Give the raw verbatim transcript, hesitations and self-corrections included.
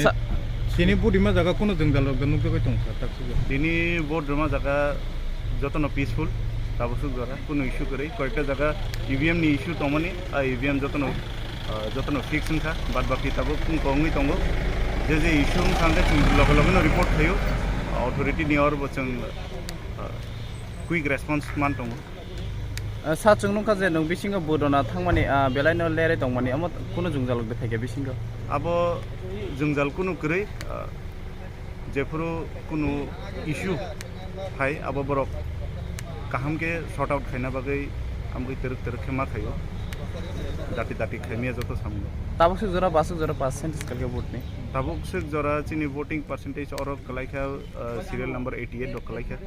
Sa- Tini vote rima jaga kuno jwngjal rok nukjagwi tong kha, tak sijak. Tini vote rima jaga jotono peaceful, tabuk suk jora kuno issue kwrwi. Koyekta jaga E V M ni issue tongmani, a E V M jotono, ah, jotono fix wngkha, bad baki tabuk kung kongwi tongo. Je je issue wngkha hwnkhe chwng loge loge no report khaio, authority ni oro bo chwng, ah, quick response man tongo. Ah, sa chwng nukha je nwng bisingo vote rwna thangmani, ah, belai no lerwi tongmani, omo kuno jwngjal rok de phaikha bisingo? Abo jwngjal kuno kwrwi, ah, jephuru kuno issue phai, abo borok kaham khe sort out khaina bagwi amgwi twrwk twrwk khe ma khaio, dati dati khaimya joto samung. Tabuk swk jora, baswk jora percentage kalkhe vote ni? Tabuk swk jora chini voting percentage oro kwlaikha, ah, serial number eighty eight rok kwlaikha.